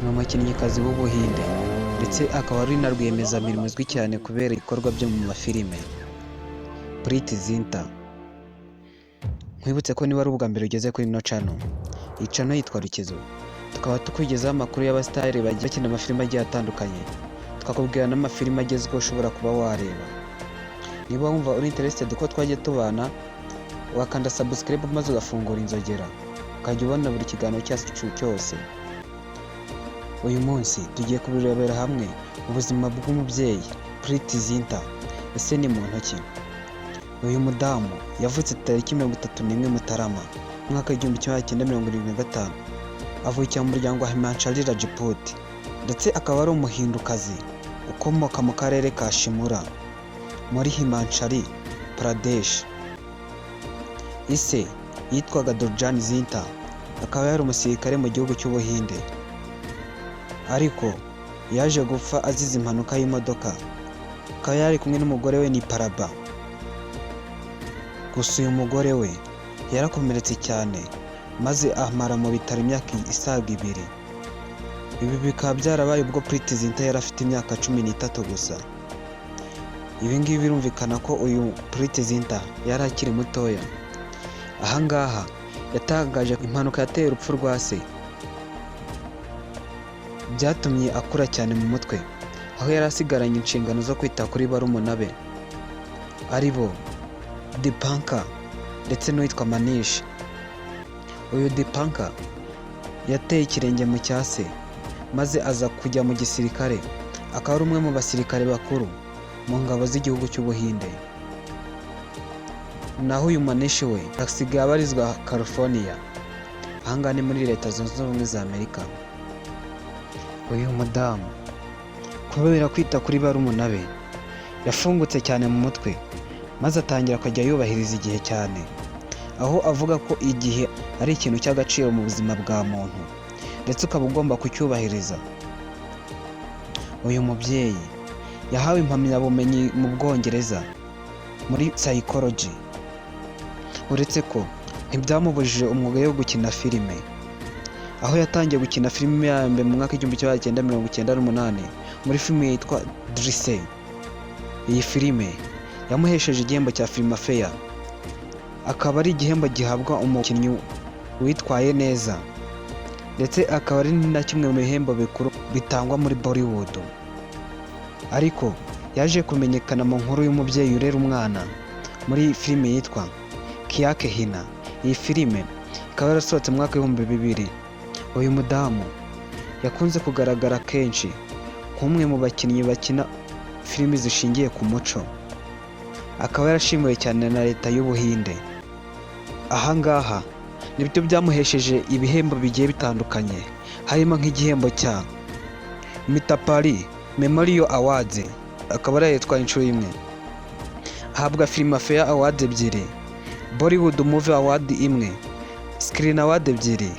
Ni umukinnyikazi w'Ubuhinde ndetse akaba ari na rwiyemezamirimo uzwi cyane kubera ibikorwa byo mu mafilime. Preity Zinta. Nkwibutse ko niba ari ubwa mbere ugeze kuri ino channel, iyi channel yitwa Rukizo, tukaba tukugezaho amakuru y'abasitari bagiye bakina amafilime agiye atandukanye, tukakubwira n'amafilime agezweho ushobora kuba wareba. Niba wumva uri interested ko twajya tubana, wakanda subscribe maze ugafungura inzogera, ukajya ubona buri kiganiro cyacu cyose. Uyu munsi tugiye kubirebera hamwe ubuzima bw'umubyeyi Preity Zinta. Ese ni muntu ki? Uyu mudamu yavutse tariki 31 Mutarama, umwaka w'1975, avukira mu muryango wa Himachali Rajput, ndetse akaba ari umuhindukazi ukomoka mu karere ka Shimla muri Himachal Pradesh. Ise yitwaga Durjan Zinta, akaba yari umusirikare mu gihugu cy'Ubuhinde, ariko yaje gupfa azize impanuka y'imodoka, akaba yari kumwe n'umugore we Niparaba. Gusa uyu mugore we yarakomeretse cyane maze amara mu bitaro imyaka isaga 2. Ibi bikaba byarabaye ubwo Preity Zinta yari afite imyaka 13 gusa. Ibi ngibi birumvikana ko uyu Preity Zinta yari akiri mutoya. Aha ngaha yatangaje impanuka yateye urupfu rwa se, byatumye akura cyane mu mutwe, aho yari asigaranye inshingano zo kwita kuri barumuna be, ari bo Dipankar ndetse n'uwitwa Manish. Uyu Dipankar yateye ikirenge mu cya se maze aza kujya mu gisirikare, akaba ari umwe mu basirikare bakuru mu ngabo z'igihugu cy'Ubuhinde. Naho uyu Manish we asigaye abarizwa California, ahangaha ni muri Leta Zunze Ubumwe za Amerika. Uyu mudamu kubera kwita kuri barumuna be yafungutse cyane mu mutwe, maze atangira kujya yubahiriza igihe cyane, aho avuga ko igihe ari ikintu cy'agaciro mu buzima bwa muntu ndetse ukaba ugomba kucyubahiriza. Uyu mubyeyi yahawe impamyabumenyi mu Bwongereza muri psychology. Uretse ko ntibyamubujije umwuga wo gukina filime, aho yatangiye gukina filime ya mbere mu mwaka w'1998 muri filime yitwa Dil Se. Iyi filime yamuhesheje igihembo cya Filmfare, akaba ari igihembo gihabwa umukinnyi witwaye neza, ndetse akaba ari na kimwe mu bihembo bikuru bitangwa muri Bollywood. Ariko yaje kumenyekana mu nkuru y'umubyeyi urera umwana muri filime yitwa Kya Kehna. Iyi filime ikaba yarasohotse mu mwaka w'2000. Uyu mudamu yakunze kugaragara kenshi nk'umwe mu bakinnyi bakina filimi zishingiye ku muco, akaba yarashimiwe cyane na Leta y'Ubuhinde. Ahangaha nibyo byamuhesheje ibihembo bigiye bitandukanye, harimo nk'igihembo cya Mittapalli Memorial Awards, akaba yarayitwaye inshuro imwe, ahabwa Filmfare Award ebyiri, Bollywood Movie Award imwe, Screen Award ebyiri,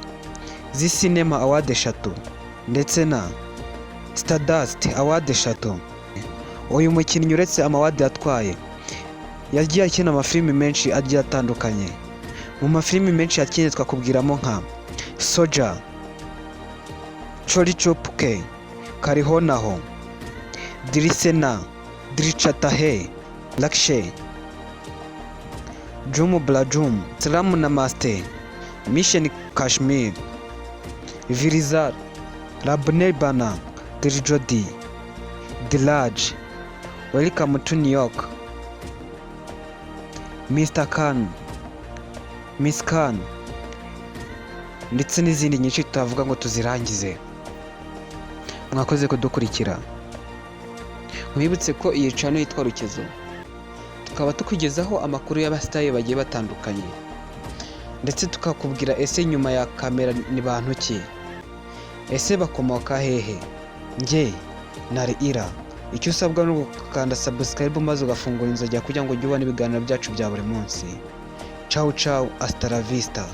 Zee Cinema Award eshatu ndetse na Stardust Award eshatu. Uyu mukinnyi, uretse ama award yatwaye, yagiye akina amafilimi menshi agiye atandukanye. Mu mafilimi menshi yakinnye twakubwiramo nka Soldier, Chori Chupke, Kal Ho Naa Ho, Dil Se Na, Dil Chahta Hai, Lakshya, Jhum Bala Jhum, Salaam Namaste, Mission Kashmir, Veer Zaara, Rab Ne Bana Di Jodi, Dheeraj, Welcome to New York, Mr Khan, Miss Khan ndetse n'izindi nyinshi tutavuga ngo tuzirangize. Mwakoze kudukurikira. Mwibutse ko iyi channel yitwa Rukezo, tukaba tukugezaho amakuru y'abasitari bagiye batandukanye, ndetse tukakubwira ese nyuma ya kamera ni bantu ki, ese bakomoka hehe. Njye nari Ira. Icyo usabwa ni ugukanda subscribe maze ugafungura inzogera kugira ngo ujye ubona ibiganiro byacu bya buri munsi. Ciao ciao, hasta la vista.